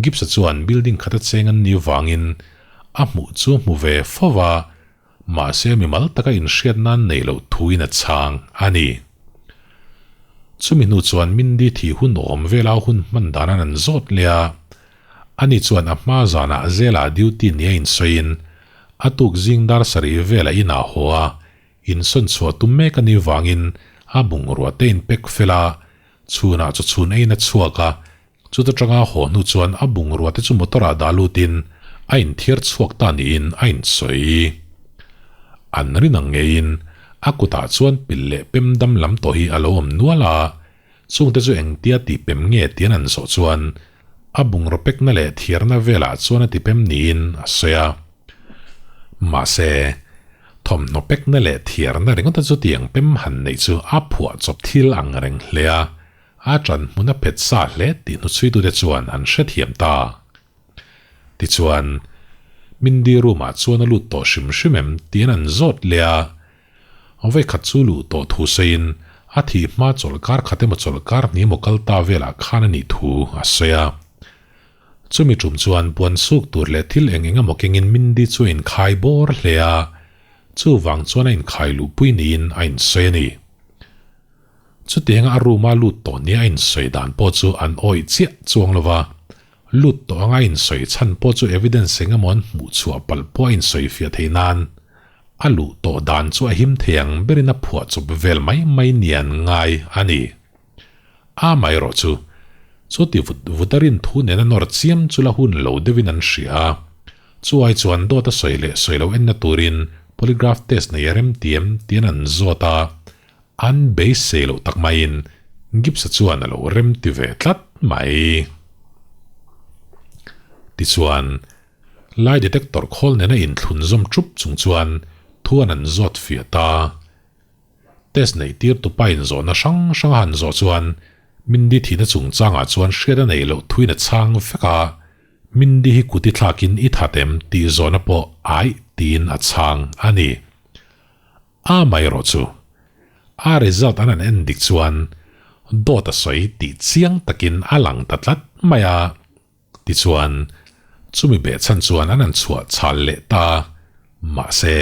Gibbs-a chuan building khata cheng an nih vangin a hmuh chu a hmu ve fo va, mahse mimal taka inhriat nan nei loh thuin a chhang a ni. Chumi hnu chuan Mindy thih hun awm vela hun hman dan an an zawt leh a, ani chuan a hma zanah zela duty nia insawiin a tuk zing dar sarih velah inah haw a, insawn chhuah tum mek a nih vangin a bungrua te inpek fel a, chhunah chaw chhun eiin a chhuak a, Chuta tanga haw hnu chuan a bungrua te chu motor ah dah lutin a inthiar chhuak ta niin a insawi. An rin ang ngeiin a kutah chuan pil leh pem dam lam tawh hi a lo awm nual a, chungte chu engtia tih pem nge tian an zawh chuan a bungraw pekna leh thiarna velah chuan a ti pem niin a sawi a. Mahse, thawmhnaw pekna leh thiarna ringawta chutiang pem han neih chu a phuahchawp thil ang reng hle a, A ṭan hmun a phet sa hle tih hnuchhuitute chuan an hrethiam ta. Tichuan, Mindy room-ah chuan a lut tawh hrim hrim em tiin an zawt leh a. Vawikhat chu luh tawh thu sawiin a thih hma chawlhkar khat emaw chawlhkar hnih emaw kal ta velah khan a nih thu a sawi a. Chumi ṭum chuan puan suk tur leh thil eng eng emaw kengin Mindy chu a inkhai bawr hle a, chuvang chuan a inkhai luhpui niin a insawi a ni. Chutianga a room-a lut tawh nia a insawi dan pawh chu an awih chiah chuang lo va, lut tawh anga a insawi chhan pawh chu evidence eng emaw an hmuh chhuah palh pawh a insawi fiah theih nan a luh tawh dan chu a him thei ang berin a phuah chawp vel mai mai nia an ngai a ni. Amaherawh chu, chuti vut vut a rin thu nena nawr chiam chu la hun lo deuhin an hria a, chu ai chuan dawt a sawi leh sawi lo enna turin polygraph test nei a remtiam tiin an zawt a, An beisei loh tak maiin Gibbs-a chuan a lo rem ti ve tlat mai. Tichuan, lie detector khawl nena inthlun zawm thup chung chuan thu an an zawt fiah ta. Test neih tir tupa inzawhna hrang hrang a han zawh chuan Mindy thihna chungchangah chuan hriat a neih loh thuin a chhang vek a, Mindy hi kut i thlakin i that em tih zawhna pawh aih tiin a chhang a ni. Amaherawh chu, a result an han en dik chuan dawt a sawi tih chiang takin a lang ta tlat mai a. Tichuan, chumi behchhan chuan an han chhuah chhal leh ta. Mahse,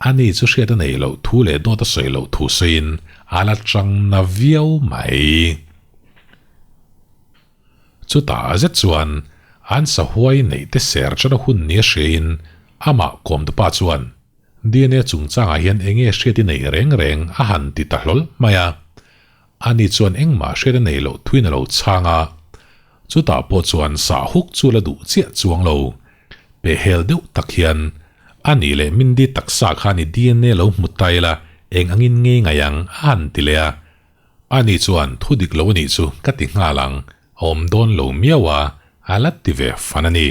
ani chu hriat a neih loh thu leh dawt a sawi loh thu sawiin a la chang na viau mai. Chutah zet chuan an sahuai neih te ser chana hun nia hriain amah kawmtupa chuan, DNA chungchangah hian enge hriat i nei reng reng a han ti ta hlawl mai a. Ani chuan engmah hriat a nei loh thuin a lo chhang a. Chutah pawh chuan sah huk chu la duh chiah chuang lo. Pehhel deuh tak hian, A nih leh Mindy taksa khan i DNA lo hmu ta ila, eng angin ngei ngai ang? a han ti leh a. Ani chuan, Thu dik lo a nih chu ka ti nghal ang, a awm dawn lo miau a, a la ti ve fan a ni.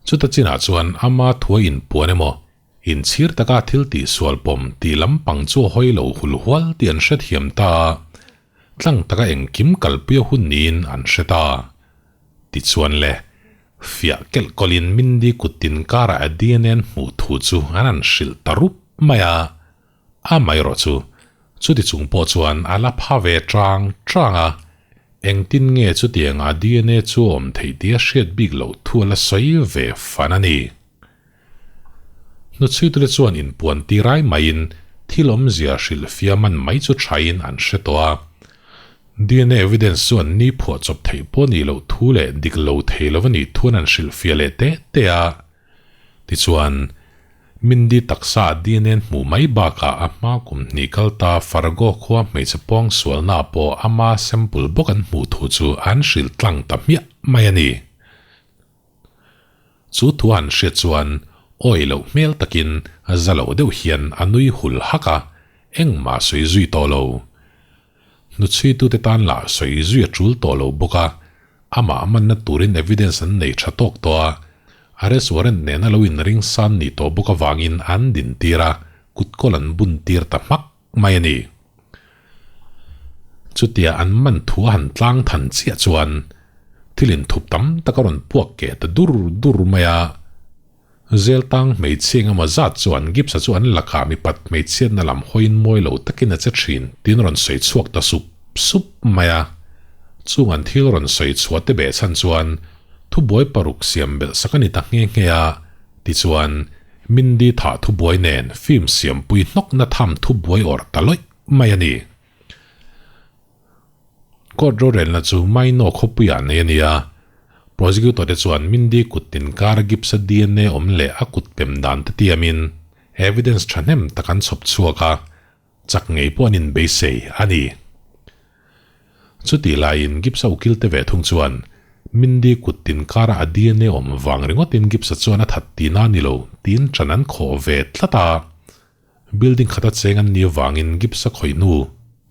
Chuta chinah chuan ama thua inpuan emaw, Inchhir taka thil tihsual pawm tih lampang chu a hawi lo hul hual tih an hrethiam ta a, tlang taka engkim kalpui a hun niin an hre ta. Tichuan le, fiah kelh kawlhin Mindy kut tin karah a DNA an hmuh thu chu an han hrilh ta rup mai a, Amaherawh chu, chuti chung pawh chuan a la pha ve chang chang a, engtin nge chutianga DNA chu a awm theih tih a hriat bik loh thu a la sawi ve fan a ni. Hnuchhuitute chuan inpuan tirai maiin thil awmzia hrilh fiaman mai chu thain an hre tawh a. DNA evidence chu an ni phuah chawp theih pawh nih loh thu leh dik lo thei lo a nih thuan an hrilh fiah leh teh teh a. Tichuan, Mindy taksa a DNA hmuh mai bakah a hma kum hnih kal ta Fargo khua hmeichhe pawng sualna pawh ama sample bawk an hmuh thu chu an hrilh tlang ta hmiah mai a ni. Chu thu an hriat chuan awi loh hmel takin za lo deuh hian a nui hul hak a, engmah sawi zui tawh lo. Hnuchhuitute tan lah sawi zui a tul tawh lo bawk a, amah manna turin evidence an nei tha tawk tawh a, arrest warrant nena lo inring san nih tawh bawk avangin an dintir a, kutkawl an bun tir ta hmak mai a ni. Chutia an man thu a han tlang than chiah chuan thil inthup tam tak a rawn puak keh ta dur dur mai a. Zeltang hmeichhia engemaw zat chuan Gibbs-a chu an lakah mipat hmeichhiatna lam hawiin mawi lo takin a che thin tiin rawn sawi chhuak ta sup sup mai a. Chung an thil rawn sawi chhuah te beh chhan chuan thubuai paruk siam belh sak a ni ta nghe nghe a, tichuan Mindy thah thubuai nen film siampui hnawkna tham thubuai awrh ta lawih mai a ni. Court rorelna chu Maino khawpuiah nei a ni a, prosecutor te chuan Mindy kut tinkar Gibbs-a DNA awm leh a kut pem dan te tiamin evidence thahnem tak an chhawp chhuak a, chak ngei pawh an inbeisei a ni. Chutih laiin Gibbs-a ukil te ve thung chuan Mindy kut tinkara a DNA awm vang ringawtin Gibbs-a chuan a that tihna a ni lo tiin ṭan an khawh ve tlat a. Building khata cheng an nih avangin Gibbs-a khawih hnu,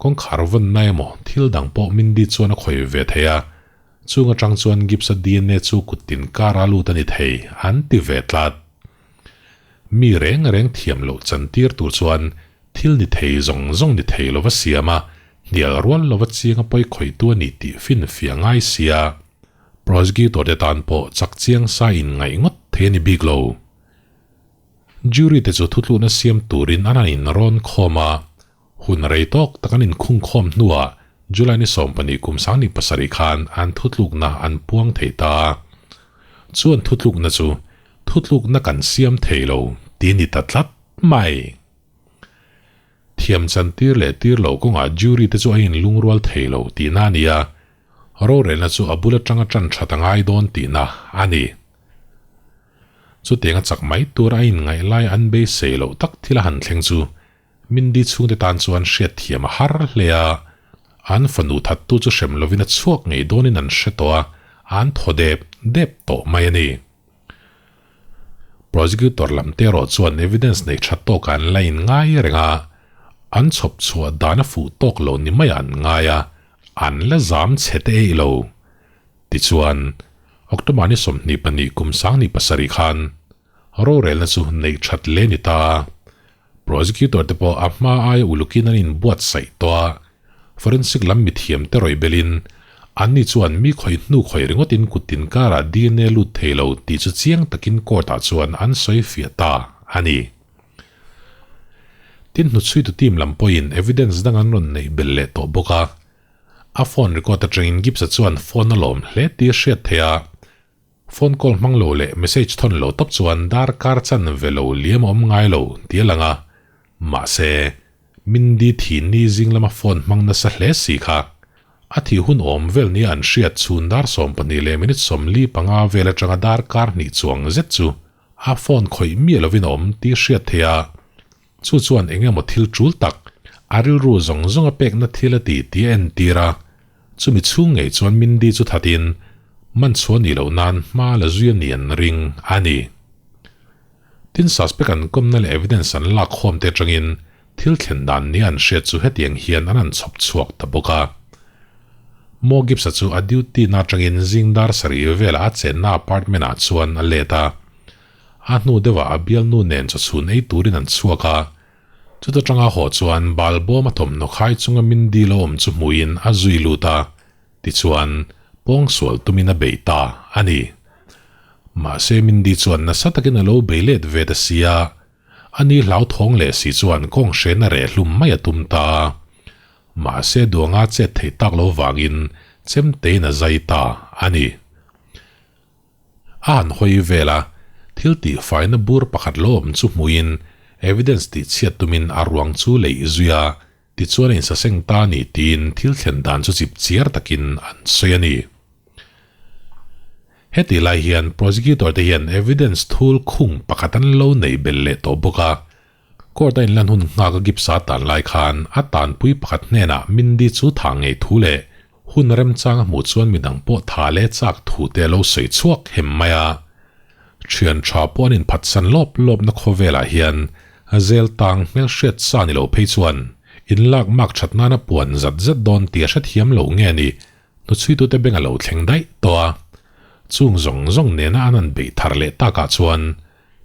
kawngkhar vawnna emaw thil dang pawh Mindy chuan a khawih ve thei a, chung atang chuan Gibbs-a DNA chu kut tin kar a lut a ni thei an ti ve tlat. Mi reng reng thiam loh chantir tur chuan thil ni thei zawng zawng ni thei lova siam a, hnial rual lova chiang a pawi khawihtu a ni tih finfiah ngai sia. Prosecutor te tan pawh chak chiang sa in ngaih ngawt thei a ni bik lo. Jury te chu thutlukna siam turin an han inrawn khawm a, hun rei tawk tak an inkhung khawm hnuah July ni 12 kum 27 khan an thutlukna an puang thei ta a. Chu an thutlukna chu thutlukna kan siam thei lo ti ni ta tlat mai. Thiam chan tir leh tir lo kawngah jury te chu a inlungrual thei lo tihna a ni a, rorelna chu a bul atanga tan that a ngai dawn tihna a ni. Chutianga chak mai tur a inngaih lai an beisei loh tak thil a han thleng chu Mindy chhungte tan chuan hriatthiam a har hle a, an fanu thattu chu hrem lovin a chhuak ngei dawnin an hre tawh a, an thaw dep dep tawh mai a ni. Prosecutor lam te erawh chuan evidence nei tha tawk an la inngai reng a, an chhawp chhuah dan a fuh tawk lo ni maiah an ngai a, an la zam chhe te eih lo. Tichuan, October ni 22 kum 27 khan rorelna chu neih that le ni ta. Prosecutor te pawh a hma aia ulukin an inbuatsaih tawh a, forensic lam mithiam te rawih belin anni chuan mi khawih hnu khawih ringawtin kut tin karah DNA lut thei lo tih chu chiang takin court ah chuan an sawi fiah ta a ni. Tin, hnuchhuitu team lam pawhin evidence dang an rawn neih belh leh tawh bawk a. A phone record atangin Gibbs-a chuan phone a lawm hle tih a hriat theih a, phone call hmang lo leh message thawn lo tawp chuan darkar chan ve lo liam a awm ngai lo tih a lang a, mahse, Mindy thi ni zing lama phone hmang nasa hle si kha. A thih hun awm vel nia an hriat chhun dar 12 leh minute 45 vel atanga darkar hnih chuang zet chu a phone khawih miah lovin a awm tih a hriat theih a, Chu chuan eng emaw thil tul tak, a rilru zawng zawng a pekna thil a ti tih a entir a. Chumi chhung ngei chuan Mindy chu thatin man chhuah nih loh nan hma la zui a nih an ring a ni. Tin, suspect an kawmna leh evidence an lak khawm te atangin thil thlen dan nia an hriat chu hetiang hian an han chhawp chhuak ta bawk a. Mo Gibbs-a chu a duty na atangin zing dar sarih velah a chenna apartment ah chuan a let a. A hnu deuhah a bialnu nen chawchhun ei turin an chhuak a. Chuta tanga haw chuan bal bawm a thawmhnaw khai chunga min dil a awm chu hmuhin a zui lut a, tichuan pawngsual tumin a bei ta a ni. Mahse Mindy chuan nasa takin a lo bei let ve ta si a, ani hlauthawng leh si chuan kawng hren a reh hlum mai a tum ta a. Mahse duanga chet theih tak lo vangin chemtein a zai ta a ni. A han hawi vel a, thil tihfaina bur pakhat lo awm chu hmuhin evidence tihchhiat tumin a ruang chu leih zui a, tichuan a insaseng ta a ni tiin thil thlen dan chu chip chiar takin an sawi a ni. Hetih lai hian prosecutor te hian evidence thul khung pakhat an lo nei belh leh tawh bawk a, Court a inlan hun nghak a Gibbs-a tan lai khan a tanpui pakhat hnenah Mindy chu tha ngei thu leh hun remchang a hmuh chuan midang pawh tha leh chak thu te a lo sawi chhuak hem mai a. Thian tha pawh an inphatsan lawp lawpna khawvelah hian zel tang hmelhriat sa ni lo phei chuan inlak mak that nana puan zat zat dawn tih a hrethiam lo nge ni Hnuchhuitute beng a lo thleng daih tawh a, chung zawng zawng nena an han beih thar leh takah chuan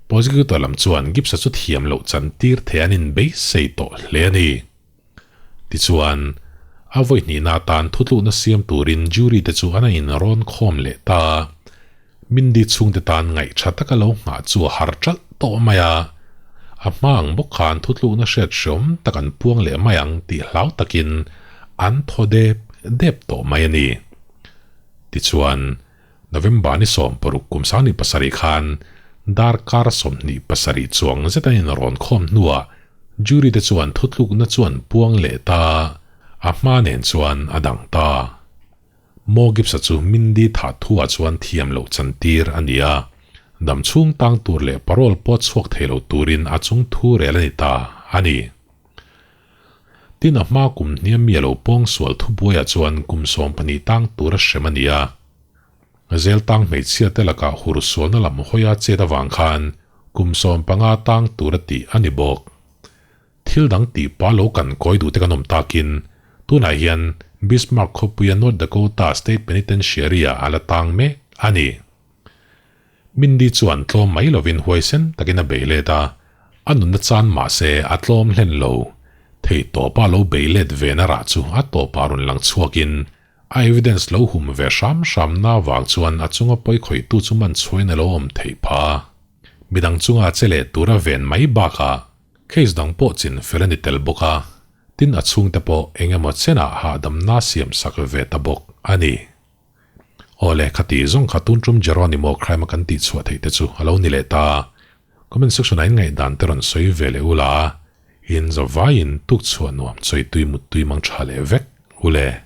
Prosecutor lam chuan Gibbs-a chu thiam loh chan tir thei an inbeisei tawh hle a ni. Tichuan, a vawi hnihna atan thutlukna siam turin jury te chu an inrawn khawm leh ta a, Mindy chhungte tan ngaih tha taka lo nghah chu a har ṭalh tawh mai a, a hma ang bawk khan thutlukna hriat hreawm tak an puang leh mai ang tih hlau takin an thaw dep dep tawh mai a ni. Tichuan, November ni 16 kum 27 khan darkar 27 chuang zet an inrawn khawm hnuah jury te chuan thutlukna chu an puang leh ta a, a hma nen chuan a dang ta. Mo Gibbs-a chu Mindy thah thuah chuan thiam loh chantir a ni a, dam chhung tang tur leh parole pawh chhuak thei lo turin a chung thu rel a ni ta a ni. Tin, a hma kum hniam mi a lo pawng sual thubuaiah chuan kum 12 tang tur a hrem a ni a. Zel tang hmeichhia te lakah hur sualna lam hawia chet avang khan kum 15 tang tur a tih a ni bawk. Thil dang tih pa lo kan kawi duh te kan awm takin, tunah hian Bismarck khawpuia North Dakota State Penitentiary-ah a la tang mek a ni. Mindy chuan tlawm mai lovin huaisen takin a bei let a, a nunna chan mah se a tlawm hlen lo. Thei tawpa lo bei let ve na rah chu a tawpah rawn lang chhuakin a evidence lo hum ve hram hram na vang chuan a chunga pawi khawihtu chu man chhuain a lo awm theih phah a. Midang chunga che leh tura ven mai bakah Case dang pawh chin fel a ni tel bawk a, tin a chhungte pawh eng emaw chenah hahdamna siam sak ve ta bawk a ni. Awle, khati zawng kha tun tum Jeronimo crime a kan tih chhuah theih te chu a lo ni leh ta. Comment section ah in ngaihdan te rawn sawi ve leh ula, in zavaiin tuk chhuah nuam chawi tui mut tui mang tha leh vek ule.